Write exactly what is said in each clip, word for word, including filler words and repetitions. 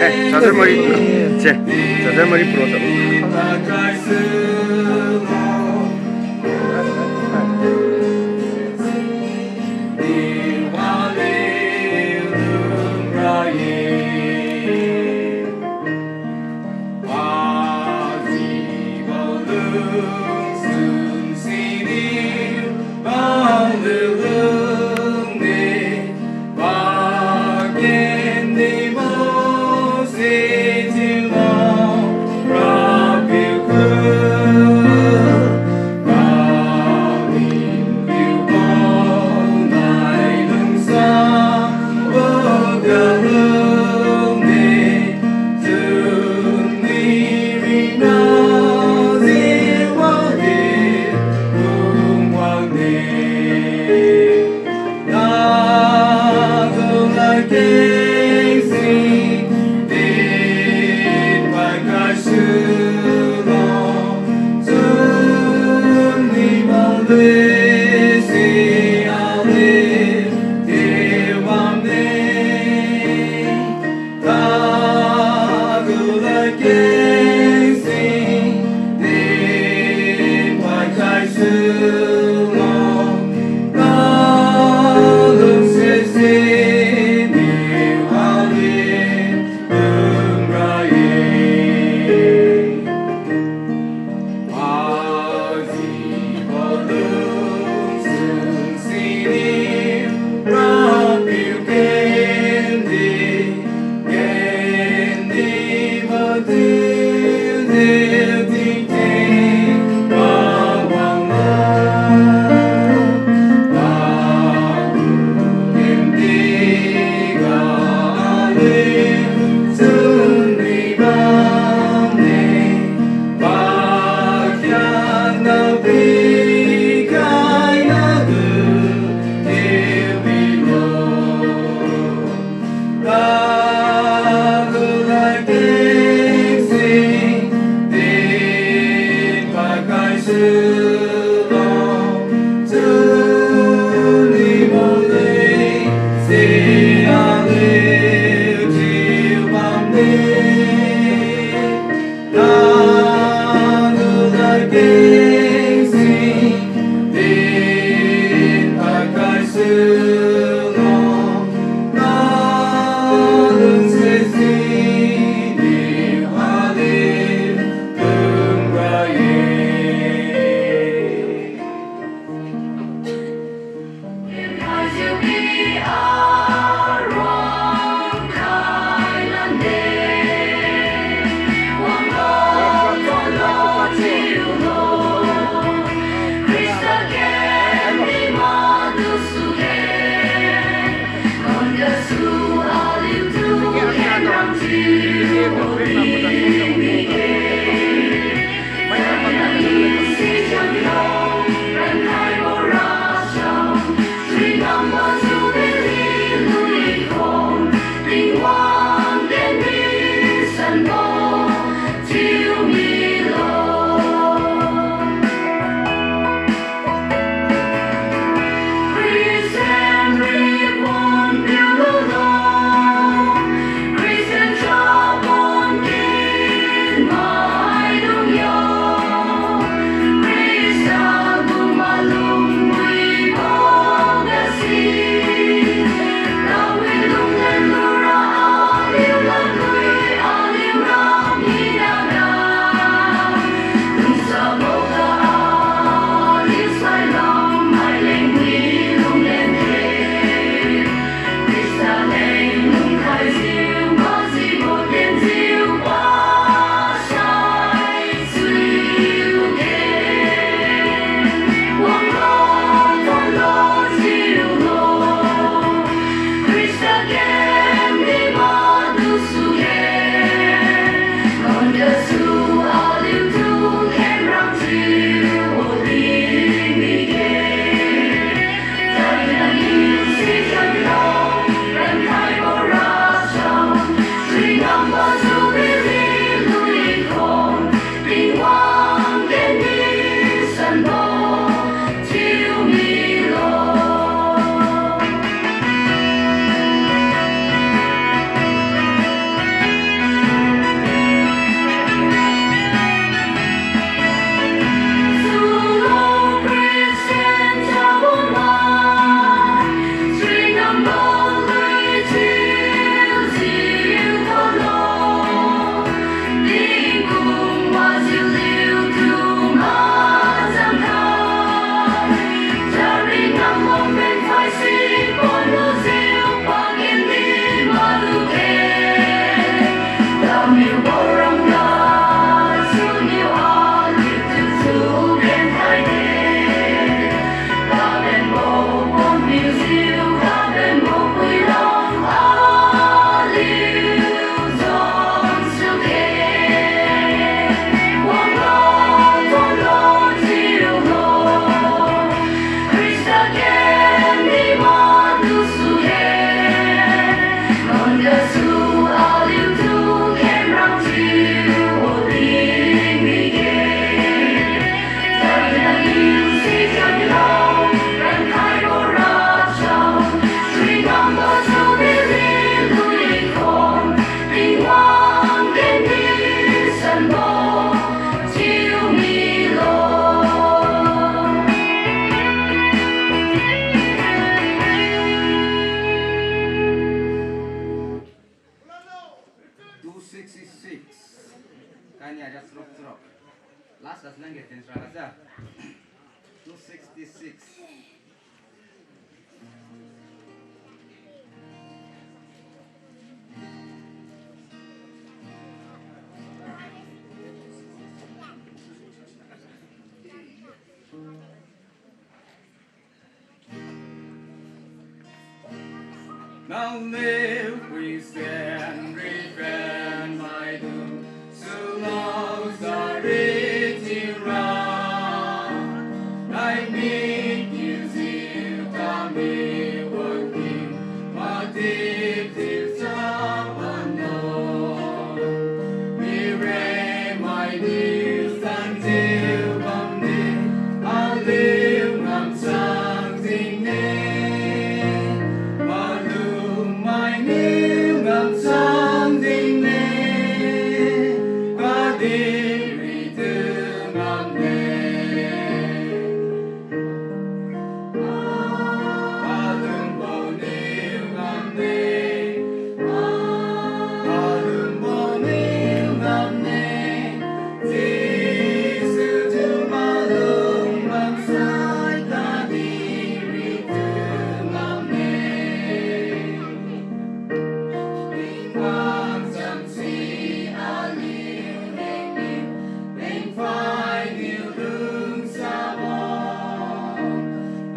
Eh, charger mari. Che, charger mari pro sa. Kania ja seruk seruk. Last, last lang ke ten sera kaja. Two sixty-six. Nang niu pui sen ripen maidung, sulo sari tiu ra. Nai mi kiu jiu tami wanki, mati tiu sa bamlo. Miremai niu san jiu bamdi, aliu ngamsang jing ne. Malum mai niu ngamsang jing ne. Kadihpiri tu ngam ne. Malumbo niu ngam ne. Malumbo niu ngam ne. Jesu tu malum bamsai kadihpiri tu ngam ne. Tingwang chamsi aliu leng niu, lengphai niu lungsabo.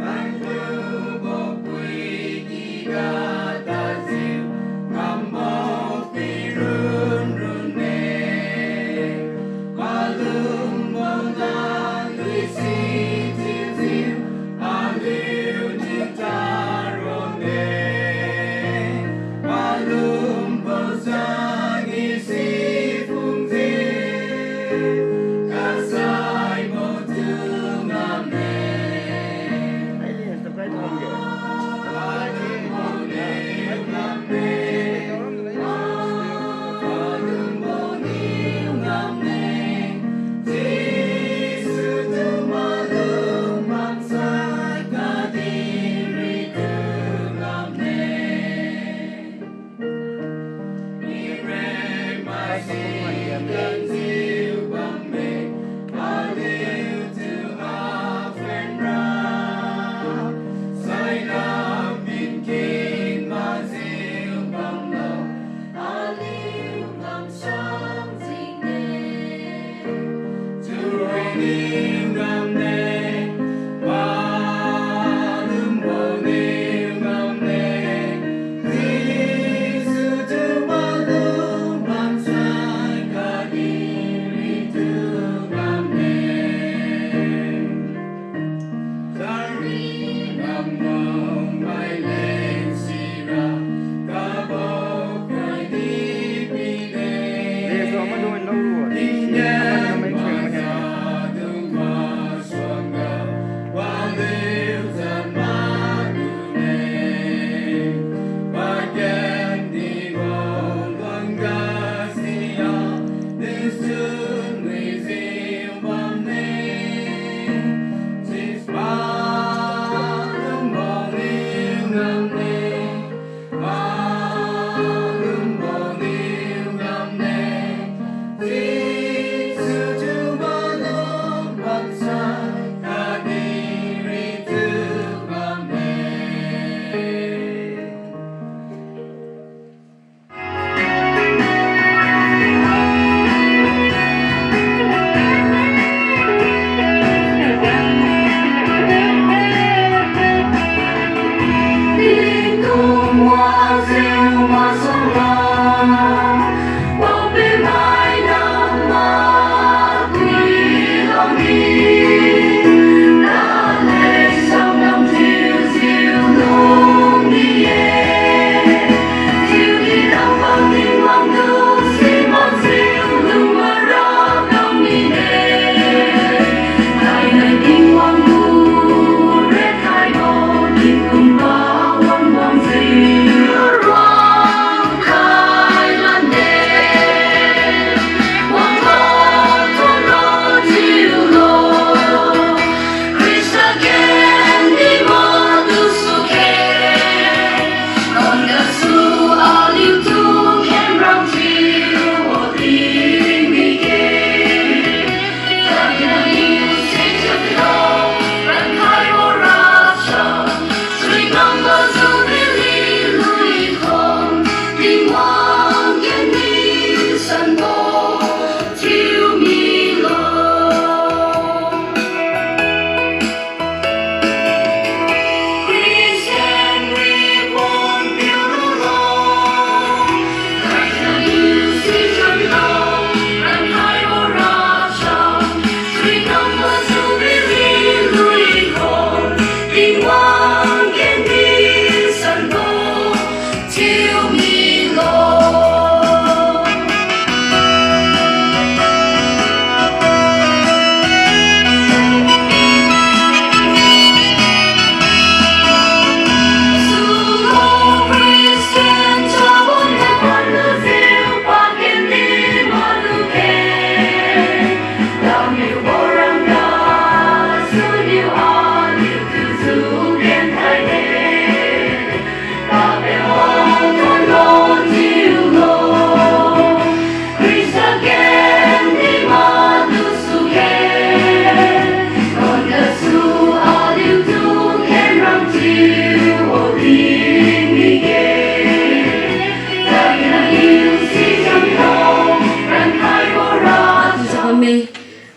Manlubo pui kiga tajiu, kambo pirun run ne. Malumbo lan lui si jiujiu, aliu niu taro ne. Malumbo sagi si phungjiu, kasaibo tu ngam ne.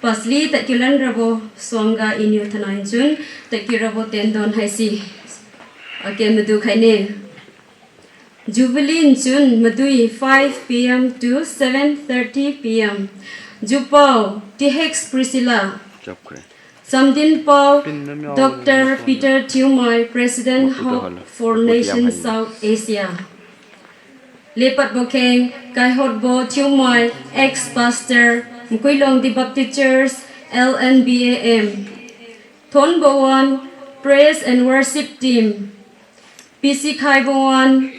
Pasli tadkiu lanrabo suangga iniu thainai nchun tadkiu rabo tendon haise ake madu khaine. Jubilee nchun madui five P M to seven thirty P M. Jupao T H Priscilla. Chamdinpao Doctor Peter Thiumai, President, Hope for Nations South Asia. Lepadbo kheng Kaihotbo Thiumai, ex-pastor, Makuilongdi Baptist Church, L N B A M. Thonbo wan, Praise and Worship Team. Pisikhaibo wan,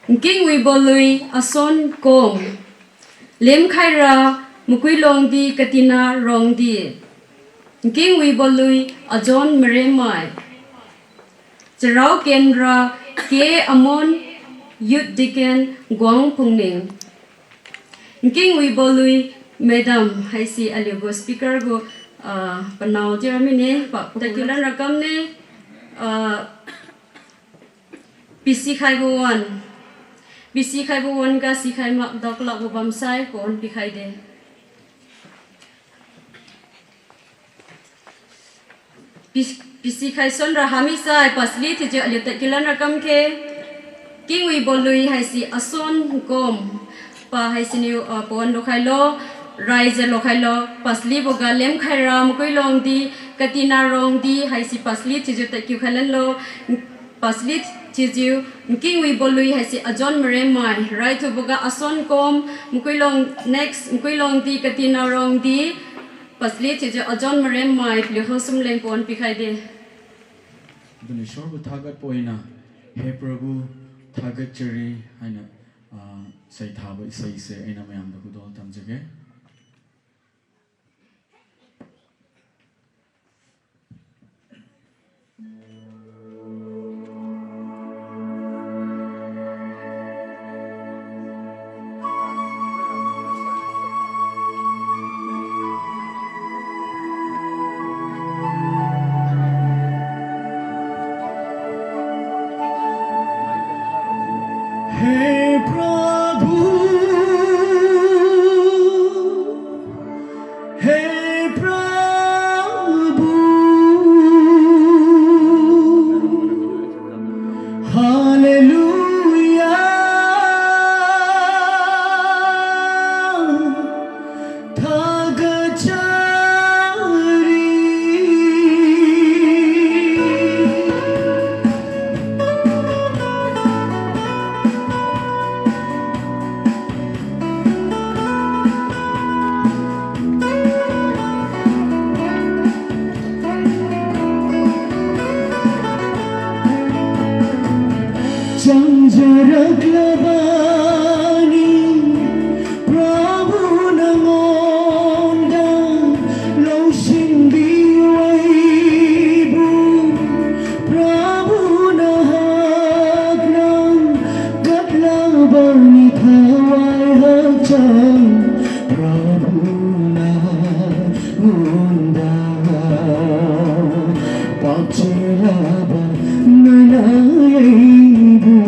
Nkingwibo lui Ason Kom. Lemkhaira Makuilongdi Katina Rongdi. Nkingwibo lui Ajohn Maremmai. Charao kenra K Amon, Youth Deacon, Guang Phungning. Nkingwibo lui Madam haise aliugu speaker gu, ah, panao jira mine, pa, tadkiu lanra kamne, ah, pisikhaibo wan. Pisikhaibo wan ga sikhai mak daklakbo bamsai pawan pikhaide. Pis-, pisikhai sonra hamisai pasli thiujiu aliu tadkiu lanra kamkhe. Nkingwibo lui haise Ason Kom. Pa haisiniu, ah, pawan lukhailo, raijiu lukhailo, paslibo ga Lemkhaira Makuilongdi Katina Rongdi haise pasli thiujiu tadkiu khailanlo. Pasli thiujiu, Nkingwibo lui haise Ajohn Maremmai, raithuboga Ason Kom, Makuilong, next, Makuilongdi Katina Rongdi, pasli thiujiu Ajohn Maremmai, paliu khaosum leng pawan pikhaide. Aduna Ishwarbu thagatbo eina, He Prabhu, thagatchari haina, ah, saithabo iseise eina mayambo khudu tamjiuge. He Prabhu, He Prabhu, Hallelujah, thagatchari. Changjarak labani Prabhu nangonda lousingdi waibo, Prabhu nahak nang katlabani thawai hakchang, Prabhu nangonda pakchilaba nana yaibo,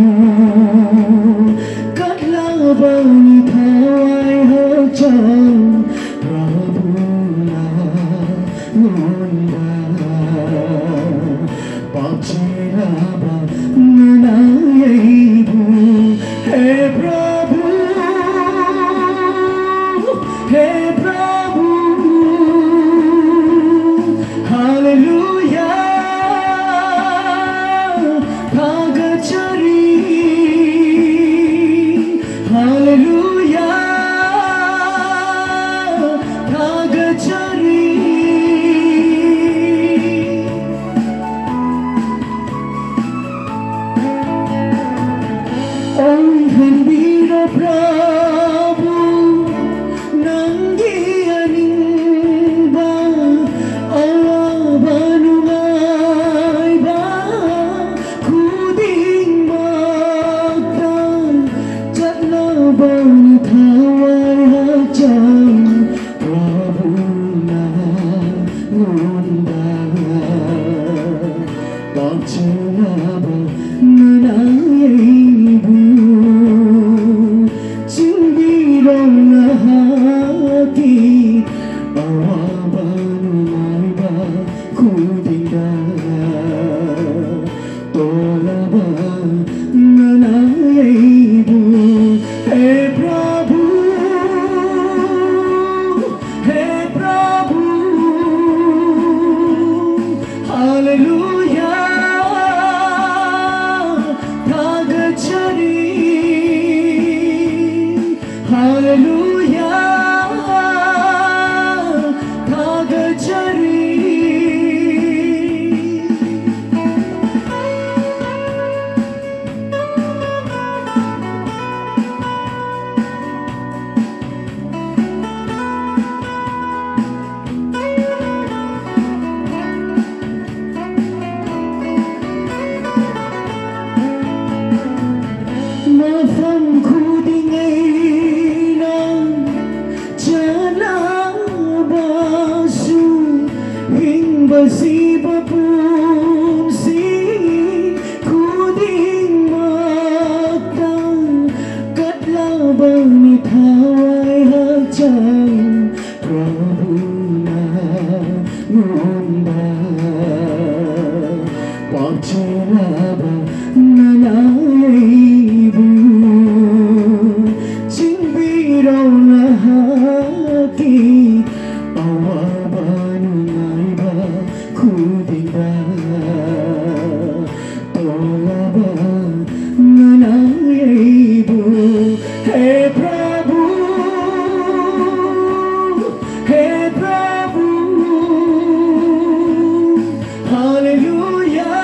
katlabani thawai hakchang, Prabhu nangonda pakchilaba nana yaibo. He Prabhu, He Prabhu, Hallelujah, thagatchari, Hallelujah, thagatchari. Oi khanbira Prabhu, nanggi aningba, awaba nungaiba, khuding makta, chatlabani thawai hakchang, Prabhu nangonda pakchilaba nana yaibo. Hallelujah, thagatchari. Mapham khuding nang chana basu, hingba siba pumsi khuding maktang, katlaba ni thawai hakchang, Prabhu nangunda, pachelaba nalaibu, chingbirao nahati, awaba nungaiba khudingga, tolaba nalaibu, He Prabhu, He Prabhu, Hallelujah,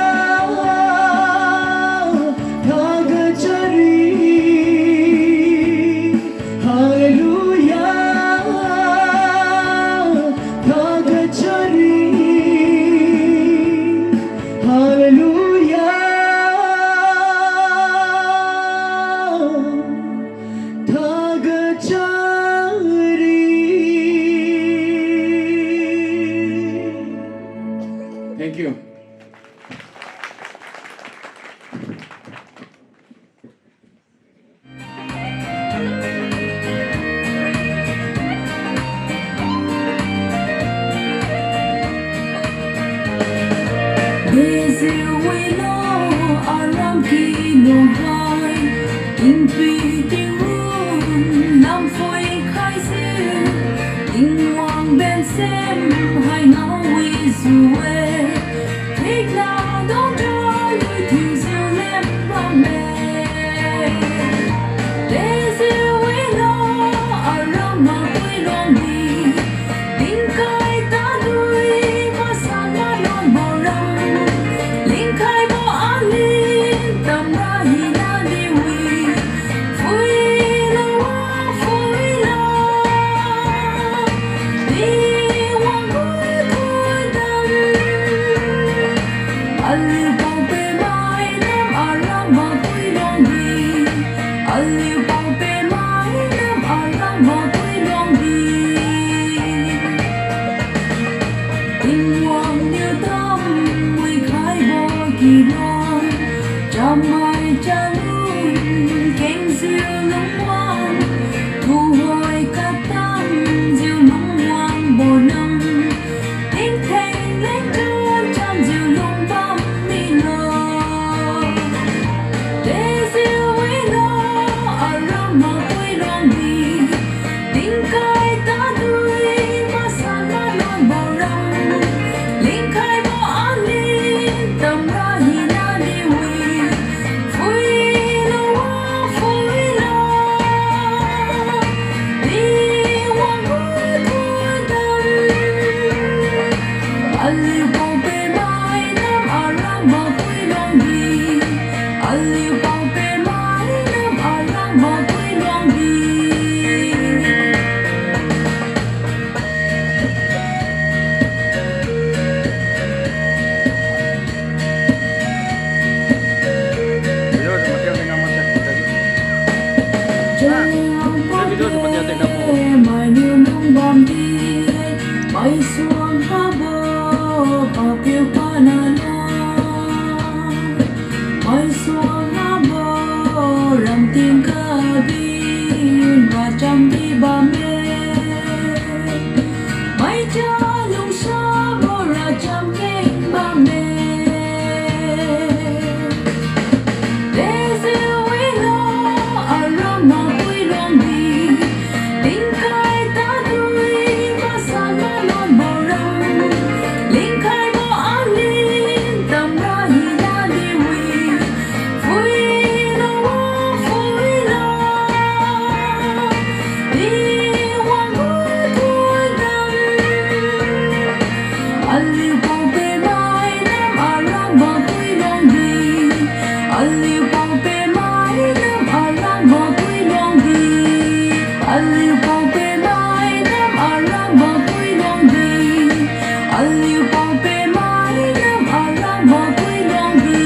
thagatchari, Hallelujah, thagatchari, Hallelujah, thagatchari. Thank you. Dejiu wilo aram kilu hai, Tingpui Tingwang lamphoi khaijiu, Tingwang ben sem hai ngao wijiu-e, thikna dongta lui thiujiu leng bamme. Dejiu wilo aram mapui luang di, tingkai tadui masan manuanbo ram, lingkhaibo alin tamra hina di wi, phuilo, phuilo, Tingwang gui thudan. Aliu pao-peh mai nam aram mapui luang di, aliu pao-peh mai nam aram mapui luang di, Tingwang niu tam wikhaibo kiluang, chamai chalun kengjiu lungwang, tuhoi katangjiu lungwangbo nam, tingtheng leng chun chamjiu lungbam milo. Dejiu wilo aram mapui luang di, tingkai tadui masan manuanbo ram, lingkhaibo alin tamra hina di wi, phuilo, phuilo, Tingwang gui thudan. Aliu pao-peh mai nam aram mapui luang di, aliu pao-peh mai nam aram mapui luang di, Video se matia tingga mo. Video se matia tingga mo. Mainiu lungbam di, maisuang habo, papiu panana, maisuang habo, ramting kabi, racham di bamme. Maicha lungsabo racham keng bamme. Dejiu wilo aram mapui luang di, tingkai tadui masan manuanbo ram, lingkhaibo alin tamra hina di wi, phuilo, phuilo, Aliu pao-peh mai nam aram makui luang di. Aliu pao-peh mai nam aram makui luang di.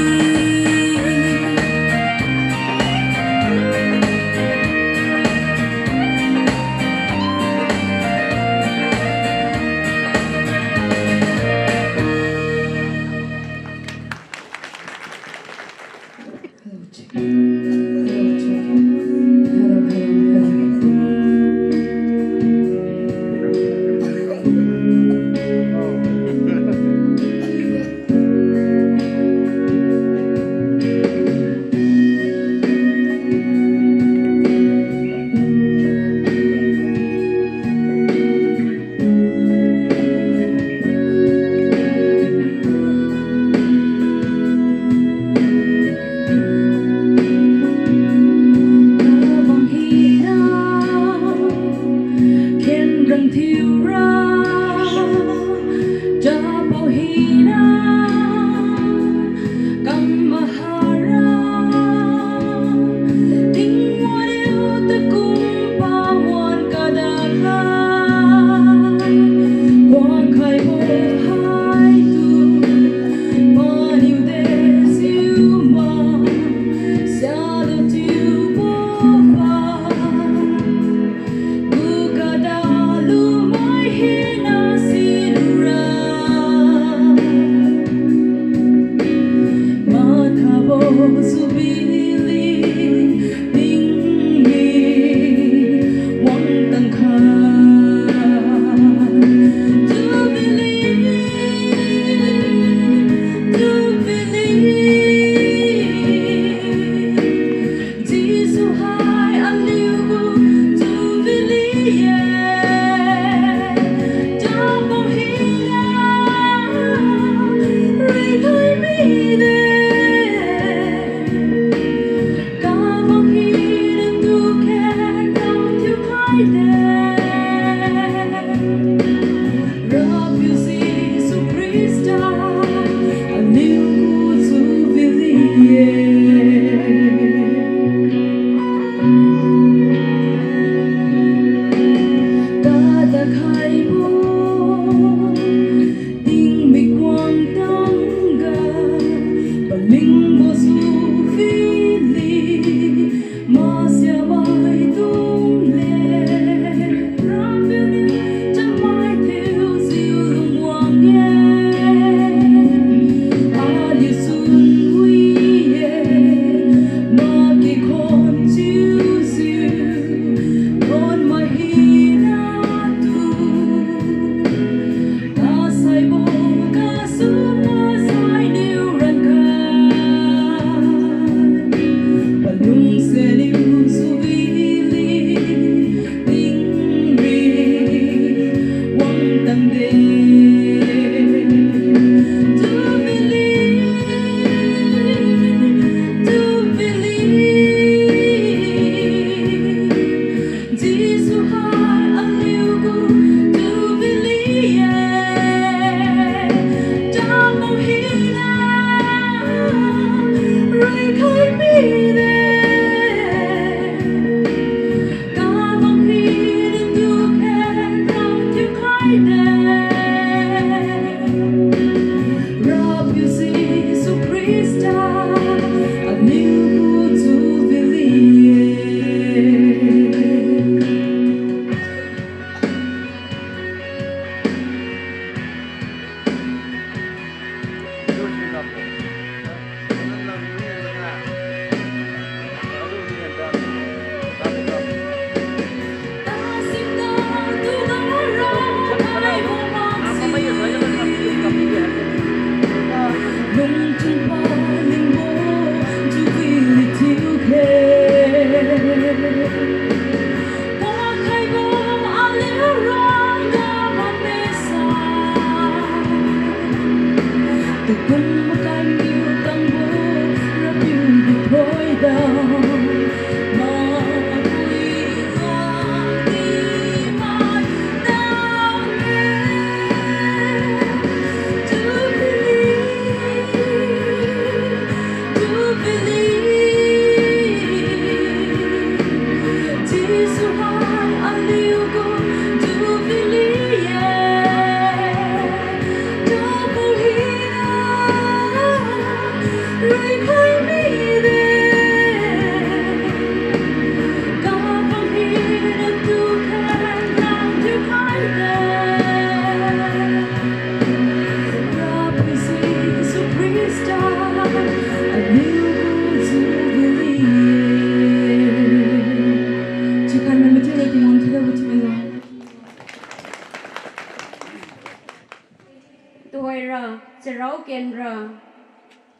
Bang hina, khenrang thiura, chapao hina, kam mahara, Tingwang niu takum pawan kadala, wangkhaibo haitu, paniu dejiuma, sialu thiubo pa. Kukadalu mai hina silura, mathabo Jubilee tingmi.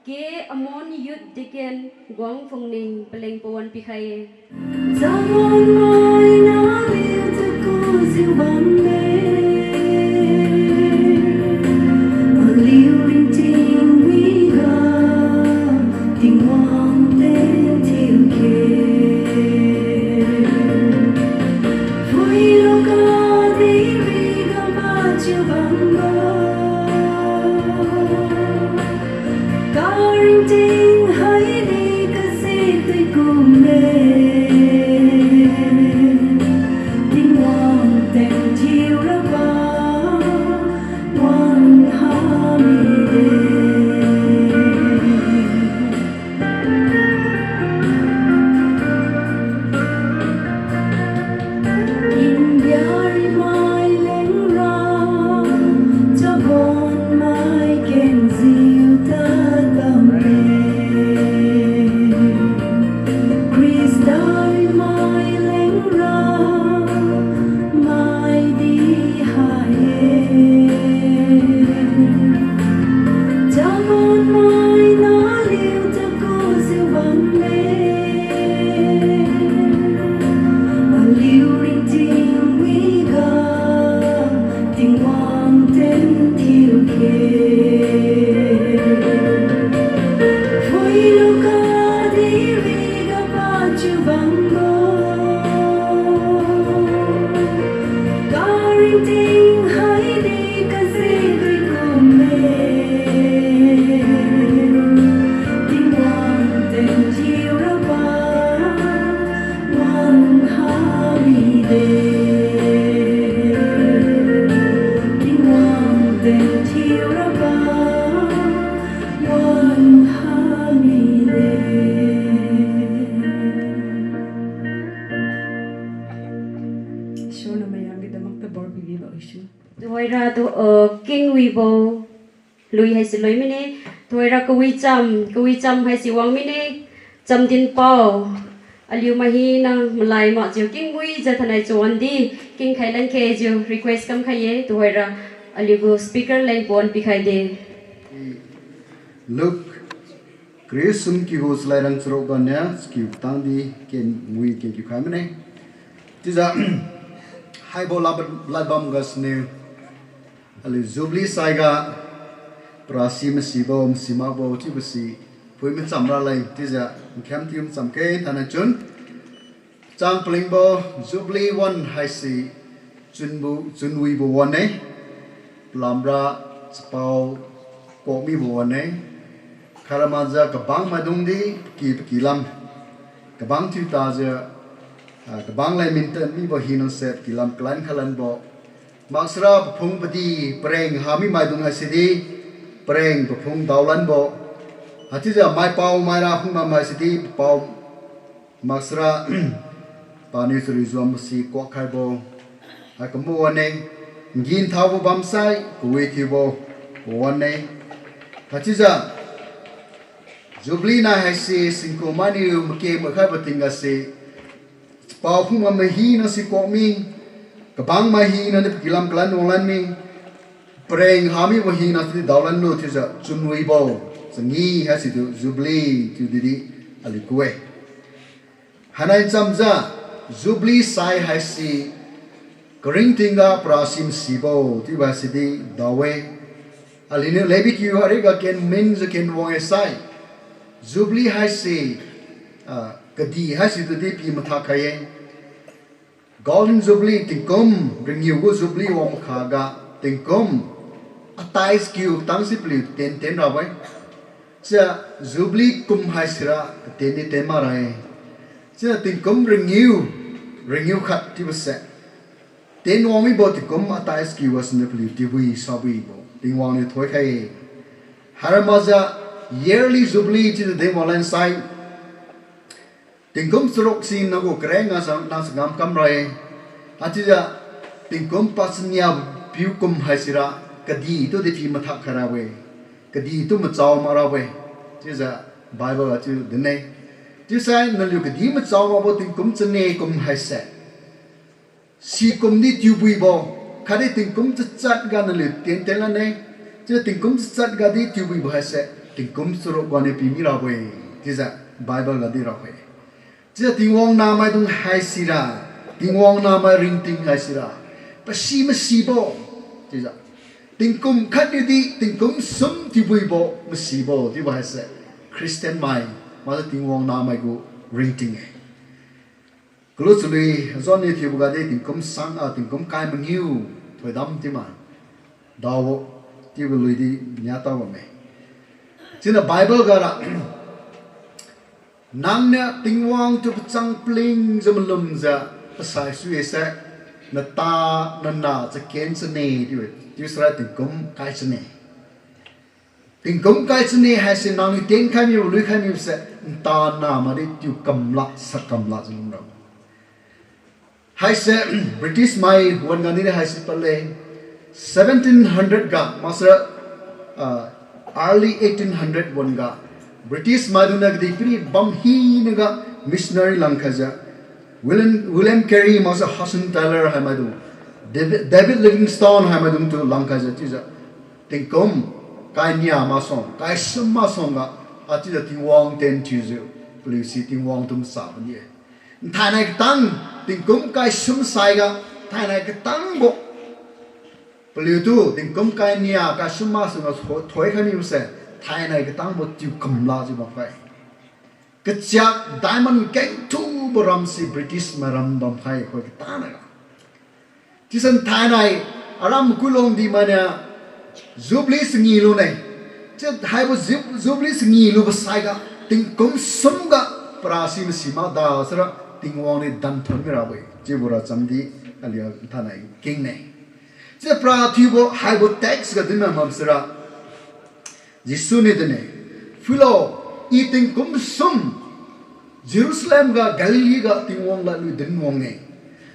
K. Amon Youth Deacon, Guang Phungning, paleng pawan pikhai-e. Jawan mai naliu takujiu bamme. Aliu ringting wiga Tingwang ten thiukhe. Phuilo kadi riga machiu bambo. Karingting haidi kazitui kumme. Tingwang ten thiurabo wan ha mide. India rimai lengra, Japan mai kenjiu tad bamme. Khrista rimai lengra, maidi ha-e. Jaman mai naliu takujiu bamme. Aliu ringting wiga Tingwang ten thiukhe. Phuilo kadi riga machiu bambo. Karingting haidi kazitui kumme. Tingwang ten thiurabo wan ha mide. Tingwang ten thiurabo wan ha mide. Isor na mayammi damakta bor pibibo Jesu. Tuhoira tu, uh, kingwibo lui haise lui mine, tuhoira kawicham, kawicham haise wang mine, chamdin pao, aliu mai hina malai makjiu kingwijiu thainai chawandi, kingkhai lankhejiu request kamkhai-e, tuhoira aliu gu speaker leng pawan pikhai de. Luke, kariu sum kiu gu chalai rang charuk ganiu chakiu katangdi ken mui ken kiu khai mane. Chiujiu haibo lad, ladbam gasuniu aliu Jubilee saiga parasi masibo masi makbo chiubo si phui macham raleng chiujiu nkhem thiu macham khe thainai chun. Chang palingbo Jubilee wan haise chunbo, chunwibo wan-e, palamra chapao kuak mibo wan-e. Khaira makjiu kabang maidungdi paky paky lam, kabang thiutajiu, ah, kabang leng mintan mibo hinase paky lam kalan khalanbo. Maksara paphung padi pareng hami maidung haisedi pareng paphung daolanbo. Haichiujiu maipao maira phung bam haisedi papao maksara paniu chariu juambo si kuak khaibo. Haikumbo wan-e, ngin thaobo bamsai kawi thiubo wan-e. Haichiujiu Jubilee nai haise singku mainiu make makhaibo tinggase, chapao phung bam mai hinase kuak mi, kabang mai hinadi paky lam kalan wanglan mi, pareng hamibo hinase di daolanlu chiujiu chunwibo changi haisitu Jubilee chiudi di aliu ku-e. Hainai chamjiu Jubilee sai haise karingtingga parasi masibo chiubo sidi dao-e. Aliuniu lebi kiu ariga ken minjiu ken wang-e sai, Jubilee haise, ah, kadih haisitudi pi mathak khai-e. Golden Jubilee tingkum rengiu gu Jubilee wang makhaga tingkum atais kiu tangsi paliu tien tien rabo-e. Sia Jubilee kum haisira katien di tien makra-e. Sia tingkum rengiu, rengiu khat chiubose, tien wang mibo tingkum atais kiu gasuniu paliu tiubui sabuibo Tingwang niu thoikhai-e. Haira makjiu yearly Jubilee chiujiu din wanglan sai, tingkum charuk si nagu kareng a sa nang changam kamra-e. Haichiujiu tingkum pachania piu kum haisira kadih tudi pi mathak khairabo-e. Kadih tu machao makrabo-e. Chiujiu Bible a chiu din-e. Chiusai naliu kadih machao makbo tingkum chanie kum haise, sikumdi tiubuibo, khatdi tingkum chachatga naliu tien tien lan-e. Chiujiu tingkum chachatgadi tiubuibo haise tingkum charuk ganiu pimi rabo-e, chiujiu Bible gadi rao-e. Chiujiu Tingwang nahmaidung haisira, Tingwang nahmai ringting haisira, pasi masibo, chiujiu tingkum khatniudi tingkum sum tiubuibo masibo chiubo haise Christian mai, maksai Tingwang nahmai gu ringting-e. Kalu chalui, zon ni thiubo gadi tingkum sang, ah, tingkum kai mangiu thoidam chiu ma. Daobo, chiubo lui di nia tao bamme. Chiuniu Bible gara, nangniu Tingwang tu pachang palingjiu malumjiu pasai sui-e sai, nata, nanah chaken chane chiu-e, chiu sarai tingkum kai chane. Tingkum kai chane haise nangniu tienkhai mibo, luikhai mibo se, nta nah madi tiu kamla, sak kamla jiu lum rabo. Haise, British mai wan-ga nidi haise padle, seventeen hundred ga, maksara, ah, early eighteen hundred wan-ga, British maidungniu kadihpiri bam hinaga missionary langkhaijiu, William, William Carey maksai Hudson Taylor haimaidung, David, David Livingstone haimaidung tu langkhaijiu chiujiu, tingkum kai nia masuang, kai sum masuangga, achiujiu Tingwang tien thiujiu, paliu si Tingwang tu masa bani-e. Nthainai katang, tingkum kai sum saiga, nthainai katangbo paliutu tingkum kai nia kai sum masuangga tho-, thoikhai mibo se, nthainai katangbo tiu kamla jiu bamkhai. Kachiak diamond kengthubo ram si British mai ram bamkhai khoi katanaga. Chiusan nthainai, aram Makuilongdi mainiu, Jubilee changi lune. Chi haibo Jub-, Jubilee changi lubo saiga, tingkum sumga, para si masi makda sara, Tingwang niu danthon mirabo-e. Chiubo racham di, aliu nthainai kingne. Chiu para thiubo haibo text ga dinna bam sara, Jesu niu dinne, phuilo, I tingkum sum, Jerusalem ga Galilee ga Tingwang ladlui dinwang-e.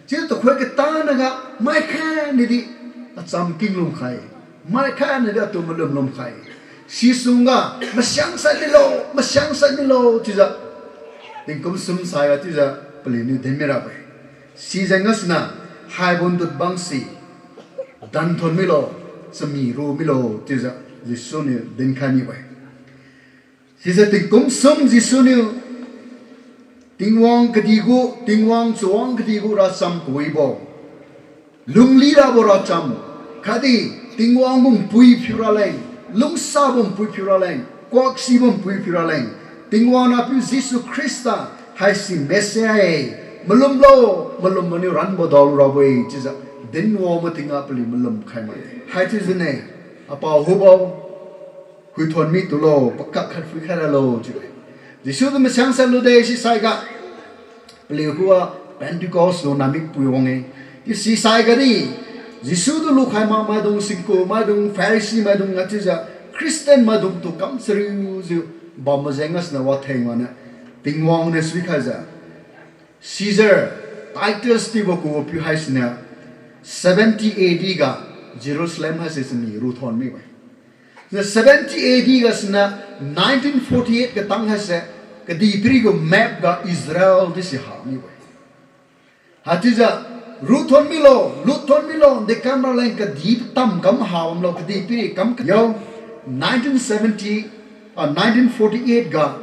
Chiu tuhoi katanaga, mai khat niudi, acham king lumkhai. Mai khat niudi atu malum lumkhai. Sisungga, masiang sai milo, masiang sai milo, chiujiu. Tingkum sum saiga chiujiu, paliuniu din mirabo-e. Sijeng gasiniu, haibo ndut bangsi, danthon milo, chami ru milo, chiujiu, Jesu niu dinkhai mibo-e. Sise tingkum sum Jesu niu, Tingwang kadihgu, Tingwang chawang kadihgu racham kawibo. Lungli rabo racham, khatdi Tingwang gu npui phiu raleng, lungsabo npui phiu raleng, kuaksibo npui phiu raleng, Tingwang nahpiu Jesu Khrista, haisi Messiah-e, malumlo, malum maniu ranbo daolu rabo-e, chiujiu, dinwangbo tingga paliu malum khai mai. Haichiujiu ne, apao hubo, huithon mi tulo, pakak khat phuikhai ralo, chiu-e. Jesu tu masiang sai lude sisaiga, paliu khuga Pentecost lo namik pui wang-e. Chiu sisaiga di, Jesu tu lukhai mak maidung, singku maidung, Pharisee maidung, achiujiu Christian maidung tu kam chariujiu bambo jeng gasiniu watheng wane, Tingwang niu suikhaijiu, Caesar, Titus chiubo kubo piu haisiniu, seventy A D ga, Jerusalem haise chami ruthon mibo-e. Niu seventy A D gasiniu nineteen forty-eight katang haise, kadihpiri gu map ga Israel di si ha mibo-e. Haichiujiu, ruthon milo, luthon milo, dekam raleng kadih patam kam ha bamlo, kadihpiri kam ka-, yo, nineteen seventy, ah, nineteen forty-eight ga,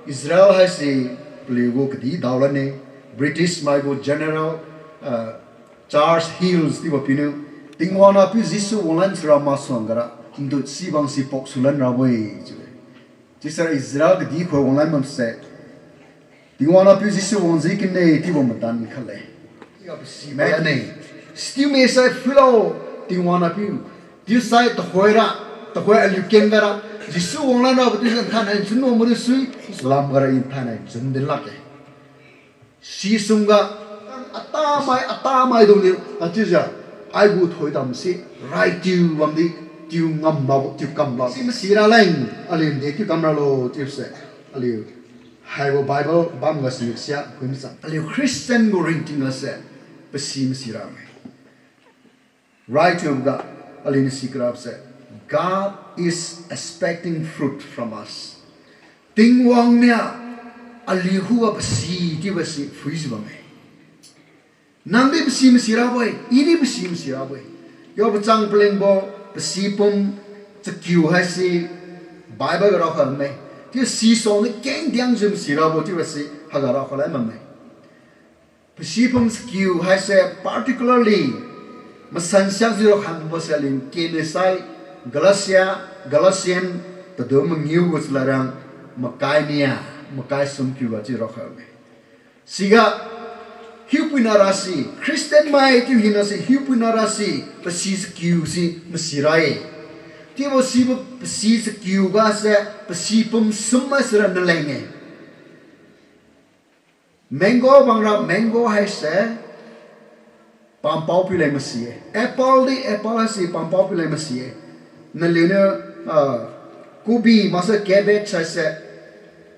Israel haise paliu gu kadih daolan-e, British mai gu General, ah, Charles Hills chiubo piuniu, Tingwang nahpiu Jesu wanglan sira masuangga ra, ndut sibang si pok sulan rabo-e, chiu-e. Chiusai Israel kadih khoi wanglan bamse, Tingwang nahpiu Jesu wangji kine chiubo madan khatle. Chiuga pasi mane. Sichiu misai phuilo, Tingwang nahpiu. Chiusai tuhoira, tuhoi aliu kengga ra, Jesu wanglan rabo chiusai nthainai nchun wang mari sui, lamga ra nthainai nchun din lakge. Sisungga, atamai, atamaidungniu, achiujiu, aigu thoidam se, raitiu bamdi, tiu ngam labo, tiu kam labo. Si masi raleng, aliu nde tiu kam ralo, chiuse, aliu, haibo Bible bamga siniu sia, phui masa. Aliu Christian gu ringting gase, pasi masi rame. Raichiuboga, aliuniu sikrabose, God is expecting fruit from us. Tingwang niu aliu khuga pasi chiubo si phuijiu bamme. Nangdi pasi masi rabo-e, idi pasi masi rabo-e. Yo pachang palingbo, pasi pum, chakiu haise, Bible ga raokhai bamme. Chiu sisuang niu kengdiangjiu masi rabo chiubo si haiga raokhai lai bamme. Pasi pum sakiu haise particularly masan siakjiu raokhai bambo se aliu ken sai Galatia, Galatian, padum mangiu gu chalad rang makai nia, makai sum kiu ga chiu raokhai bamme. Siga hiupuina rasi, Christian mai chiu hina se hiupuina rasi, pasi sakiu si masi ra-e. Chiubo sibo pasi sakiu ga se, pasi pum sum mai sira naleng-e. Mango bangra mango haise, pampao piu leng masi-e. Apple di, apple haise pampao piu leng masi-e. Naliuniu, ah, kubi maksai cabbage haise,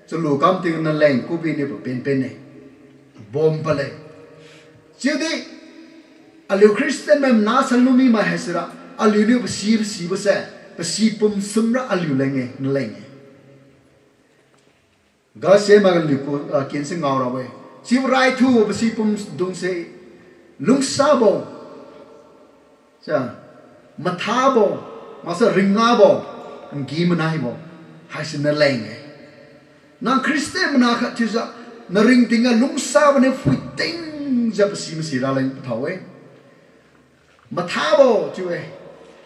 chalu kam ting naleng kubi niu papen pen-e. Bom pale. Chiudi, aliu Christian mai mana sanlu mi mai haisira, aliuniu pasi, pasibo se, pasi pum sumra aliu leng-e, naleng-e. Gase mai aliu ku, ah, ken si ngao rabo-e. Sibo raithu pasi pum dungse, lungsabo, sa, mathabo, maksai ringabo, ngi-manaibo, haise naleng-e. Nang Christian mana khat thiujiu, naringtingga lungsabo niu phuitingjiu pasi masi raleng pathao-e. Mathabo chiu-e.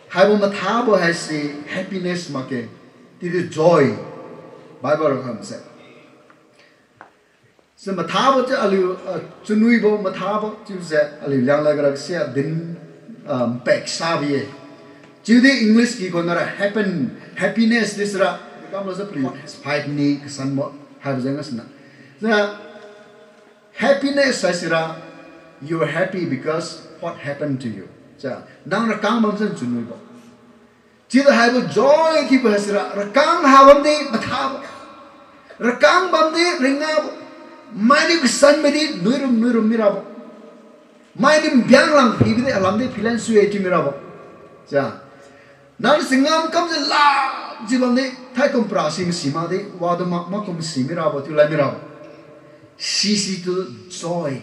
Haibo mathabo haise happiness makge. Chiudi joy. Bible ra kamse. Si mathabo chiu aliu, ah, chunwibo mathabo chiuse aliu Lianglad ga ra sia din, ah, mpaksa bi-e. Chiudi English kikhon nara happen, happiness di sira, kamlo sa pali five ni kasanbo, haibo jeng gasina. Sa, happiness haisira, you are happy because what happened to you. Sa, nang rakang bam san chunwibo. Chiuda haibo joy chiubo haisira, rakang ha bamdi mathabo. Rakang bamdi ringabo. Mainiu kasan midi nuirum nuirum mirabo. Mainiu mbiang lang phibidi alamdi philan sui-e chiu mirabo. Sa, nang changam kamjiu lamjiu bamdi thaikum parasi masi makdi, wadu mak makum masi mirabo, chiu lad mirabo. Sisi tu joy.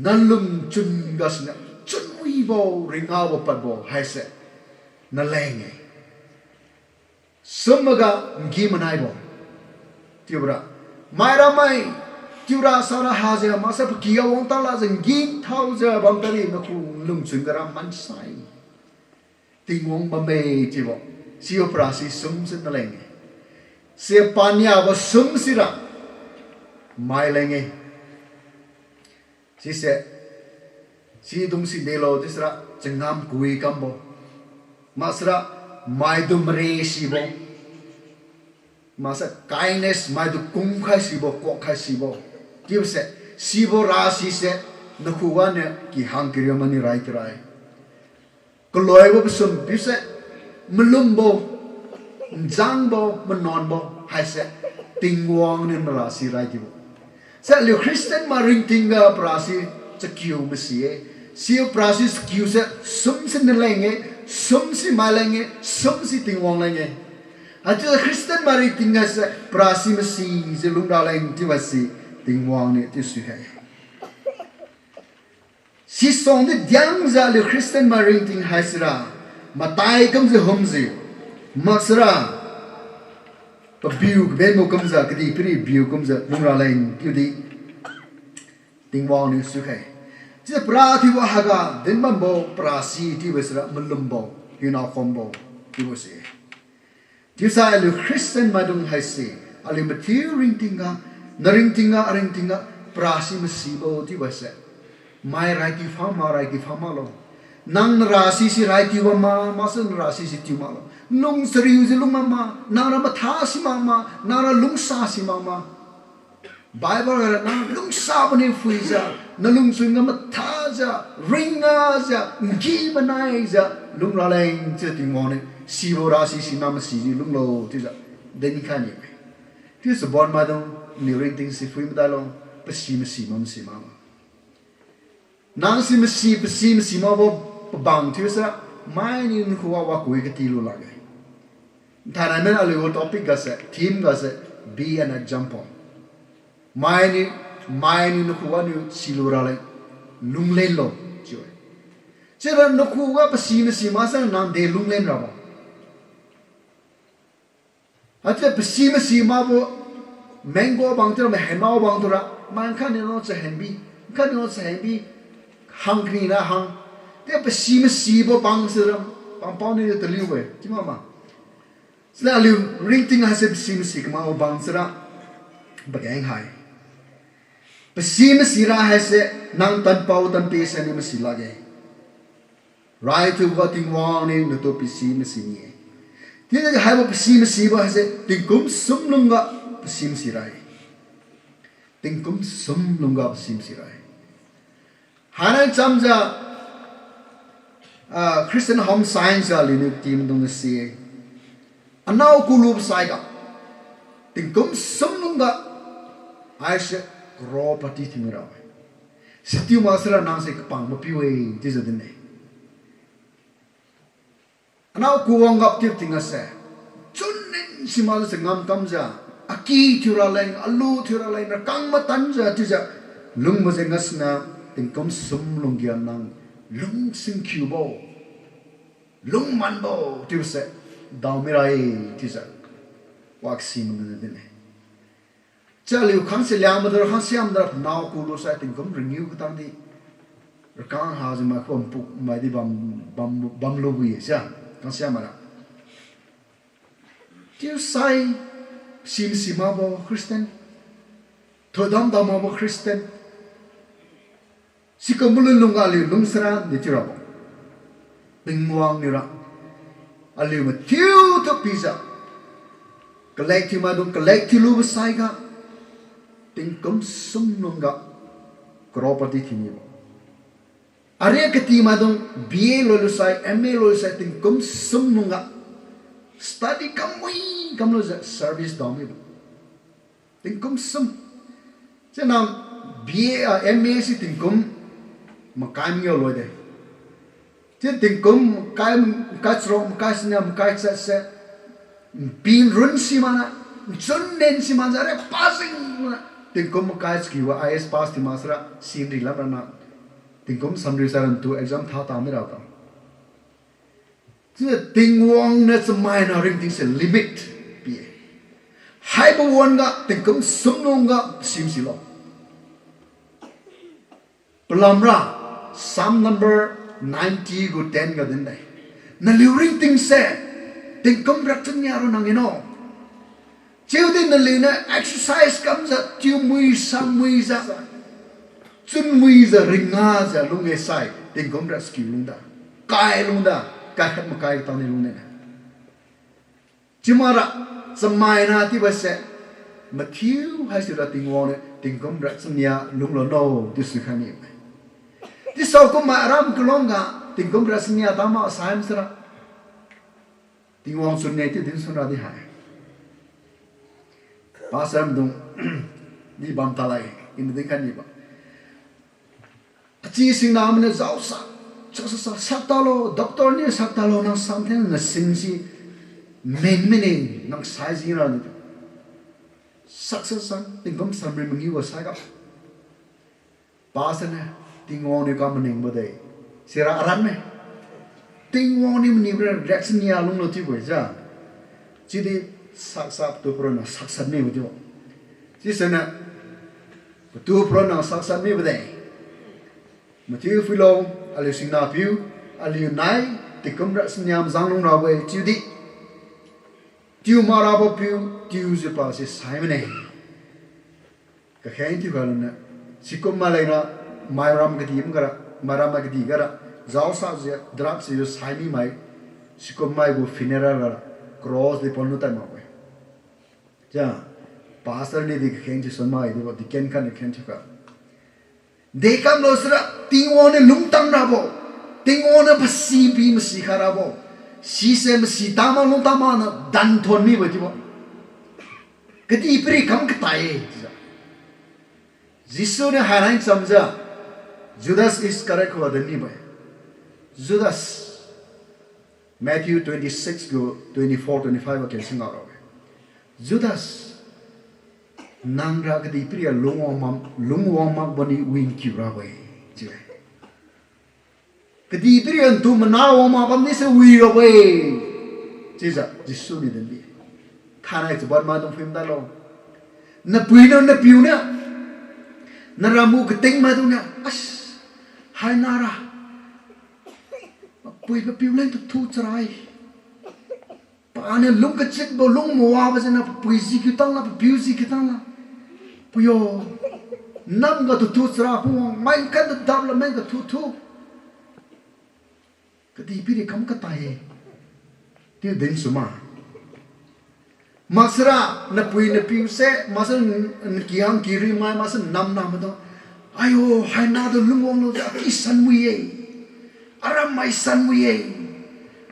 Nalung chun gasiniu, chunwibo, ringabo padbo haise naleng-e. Summaga ngi-manaibo. Chiubora, maira mai, chiura sara hajiu, maksai pakyga wangtang lakjiu ngi thaojiu bam tadi nakhu lungchun gara mansai Tingwang bamme chiubo, sibo parasi sum si naleng-e. Si paniabo sum sira, mai leng-e. Sise, sidung si delo chiusira changam kui kambo. Maksira, maidung mare sibo. Maksai kindness, maitu kumkhai sibo, kuakkhai sibo. Chiubose, sibo rasise, nakhuganiu kihang kariu mani rai tirai. Kaloibo pasum piuse, malumbo, nzangbo, manuanbo haise, Tingwang niu narasi rai tiubo. Se aliu Christian mai ringtingga parasi chakiu masi-e. Sibo parasi chakiuse sum si naleng-e, sum si mai leng-e, sum si Tingwang leng-e. Haichiujiu Christian mai ringting haise parasi masijiu lungra leng chiubo si Tingwang niu chiu suikhai-e. Sisuangdi diangjiu aliu Christian mai ringting haisira, matai kumjiu humjiu, maksira, pabiu kabenbo kumjiu, kadihpiri biu kumjiu lungra leng chiudi Tingwang niu suikhai. Chiujiu para thiubo haiga dinbambo parasi chiubo sira malumbo, hinao khombo chiubo si. Chiusai aliu Christian maidung haise, aliu mathiu ringtingga, naringtingga, aringtingga, parasi masibo chiubo se. Mai rai tiu phang ma, rai tiu phang maklo. Nang narasi si rai tiu bam ma, maksai narasi si tiu maklo. Lung chariujiu lung mak ma, nangra matha si mak ma, nangra lungsa si mak ma. Bible ga ra nang lungsabo niu phuijiu, nalungchun ga mathajiu, ringgajiu, ngi-manaijiu lungra leng chiu Tingwang niu, sibo rasi si nang masijiu lunglo chiujiu dinkhai ni-e. Chiu chabon maidung, niu ringting si phui madailo, pasi masi ma masi maklo. Nang si masi, pasi masi makbo pabang thiusira, mainiu nakhuga wakui katilu lakge. Nthainai men aliu topic gase, theme gase, be an example. Mainiu, mainiu nakhuga niu silu raleng, lunglenlo chiu-e. Chiura nakhuga pasi masi maksai nang de lunglen rabo. Haichiu pasi masi makbo mango bang tura, mahenao bang tura, mai nkha ni lo chahenbi, nkha ni lo chahenbi, hang kani ra hang. Chiu pasi masibo bang sira, pampao niu taliu-e, chiu ma ma. Siniu aliu ringting haise pasi masi kamakbo bang sira, pageng hai. Pasi masi ra haise, nang tanpao tanpe siniu masi lakge. Raithuga Tingwang niu natu pasi masi ni-e. Chiudi haibo pasi masibo haise tingkum sum lungga pasi masi ra-e. Tingkum sum lungga pasi masi ra-e. Hainai chamjiu, ah, Christian Home Science ga aliuniu katimaidung si-e. Anao kulubo saiga, tingkum sum lungga, haise crorepati thiumi ra-e. Sichiu maksara nangse kapang mapiu-e, chiujiu din-e. Anao kuwang gapti tingga se, chunning simakjiu changam kamjiu, aki thiu raleng, alu thiu raleng, rakang matanjiu chiujiu, lungbo jeng gasuniu, tingkum sum lungga nang lung singkiubo, lung manbo chiubose daomi ra-e, chiujiu waksi mangiu din-e. Chiu aliu khangse Liangmai tu ra khangsiam tu ra panao kulusai tingkum ringiu katangdi, rakang hajiu mai khuan puk maidi bam, bam, bamlubo-e sia, khangsiam mara. Chiusai, sim simakbo Christian, thoidam daomakbo Christian, sikum malun lungga aliu lungsara di chiurabo, Tingwang niura aliu mathiu tu pijiu, kalek thiumaidung kalek thiulubo saiga, tingkum sum lungga crorepati thiumibo. Aria katimaidung B A loilusai, M A loilusai tingkum sum lungga study kamwi kamlujiu service daomibo. Tingkum sum. Chiu nang B A, ah, M A si tingkum makai mangiu loide. Chiu tingkum makai, makai charuk, makai sania, makai chatse, npinrun simakna, nchun nen simakjiu, are pasing na, tingkum makai chakiubo I A S pass thiu maksara, sinri lamrana, tingkum samri saran tu exam tha tami rabo. Chiujiu Tingwang niu chamaina ringtingse limit pi-e. Haibo wan-ga tingkum sum lungga sim silo. Palamra, Psalm number ninety gu ten ga din-e. Naliu ringtingse tingkum riak chania ro nang ino. Chiudi naliuniu exercise kamjiu, tiu mui sa muijiu, chun muijiu, ringajiu lung-e sai, tingkum riak chakiu lungda, kai lungda, kai khat makai katang ni lungdine. Chiumakra, chamaina chiubose, mathiu haisira Tingwang niu tingkum riak chania lunglo no, chiu suikhai mi-e. Chiusao kumma aram kalungga, tingkum riak chania tama sai masara, Tingwang chunne chiu dinsunra di hai. Pastor maidung di bam talai, ina dinkhai nibo. Achi singna maniu jaosa, sa, sa, sa, sak talo, doctor niu sak talo, nang samthen na singsi, men mine, nang saijira niu. Sak, sak, sak, tingkum samri mangiubo saiga. Pastor niu, Tingwang niu ka maningbo de. Sira aran me. Tingwang niu maniu ra riak chania lunglo chiubo-e ja. Chiudi sak, sak, patu paronna sak sat mibo chiubo. Chiusiniu, patu paronna sak sat mibo de. Mathiu phuilo, aliu singna piu, aliu nai, tingkum riak chania majang lungrabo-e chiudi. Tiu makrabo piu, tiujiu pasi sai mine. Kakheng thiukhai luniu, sikum mai lengna, mairam kadih gara, mairam mai kadih gara, jaosajiu, drug sijiu sai mimai, sikum mai gu funeral gara, cross di pon lu tai makbo-e. Ja, pastor niudi kakheng thiu sun mai dibo, deacon khatniu kheng thiukha. Dekamlo sira, Tingwang niu lungtang rabo, Tingwang niu pasi pi masi khai rabo, sise masi tama lungtang makniu danthon mibo chiubo. Kadihpiri kam katai-e chiujiu. Jesu niu hainai chamjiu, Judas Iscariot khuga din mibo-e. Judas, Matthew twenty-six gu twenty-four, twenty-five ga kensi ngao rabo-e. Judas, nangra kadihpiri lungwang mak, lungwang makbo niu wi nkiu rabo-e, chiu-e. Kadihpiri ntu mana wang mak bamni se wi rabo-e, chiujiu Jesu niu din di. Thainai chabon maidung phuim dalo. Napui niu napiu niu, naramgu kating maidung niu, as, haina ra, papui papiu leng tathu charai. Paniu lung kachitbo, lung mawabo jengniu papui ji kiu tangla, papiu ji kiu tangla. Puyo, namga tathu chara phungwang, mai khat tadap la mai tathu thu. Kadihpiri kam katai-e. Chiu din suma. Maksara, napui napiu se, maksara, nakiang kirimai, maksara namna maidung. Ayo, haina tu lungwang lujiu, aki san wi-e. Aram mai san wi-e.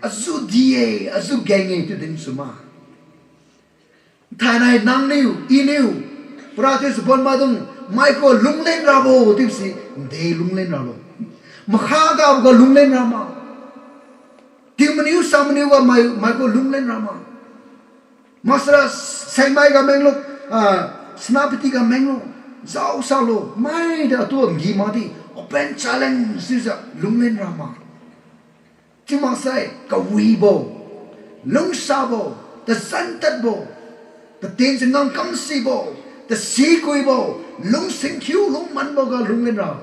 Aju di-e, aju geng-e, chiu din suma. Thainai nangniu, iniu, para thiu chabon maidung, maigu lunglen rabo, chiusi, de lunglen ralo. Makha gaboga lunglen rama. Tingmaniu samaniuga mai, maigu lunglen rama. Maksara sengmai ga menglo, ah, senapati ga menglo, jao salo, maidi atu ngi makdi, open challenge sijiu lunglen rama. Chiu maksai kawibo, lungsabo, tazan tadbo, tatinjiu ngangkam sibo, tasikuibo, lungsingkhiu lungmanboga lunglen ra.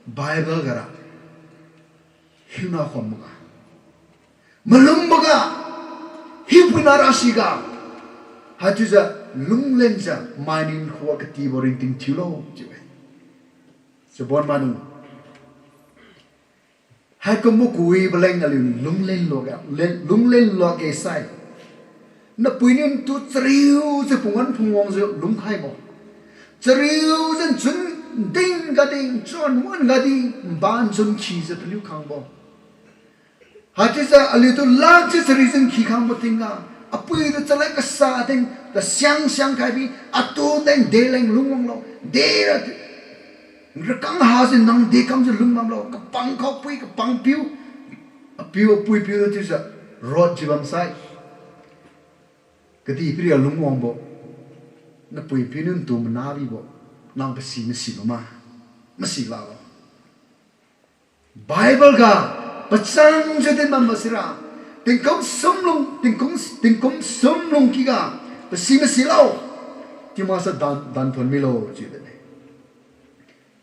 Bible gara, hiuna khomboga, malumboga, hiupuina rasiga, haichiujiu lunglenjiu mainiu khuga katibo ringting thiulo chiu-e. Chabon maidung, haikumbo kawibo leng aliu lunglen luge, len, lunglen luge sai. Napuiniu natu chariujiu phungwan phungwangjiu lungkhaibo, chariujiu nchun ding gading, chun wan gadi, nban chun khijiu paliu khangbo. Haichiujiu aliutu lanchiu chariujiu khi khangbo tingga, apuitu chalad kasa ting, kasiang siang khaibi, atu leng de leng lungwanglo, dera, rakang hajiu nang dekamjiu lungbamlo, kapang khaopui, kapang piu, apiu, apui piu chiujiu, rot jiu bamsai. Kadihpiri lungwangbo, napui piuniu natu mana bibo, nang pasi masi bama, masi lalo. Bible ga pachangjiu din bambo sira, tingkum sumlung, tingkum, tingkum sumlung kiga pasi masi lo, chiu maksai dan, dan thon milo chiu dinne.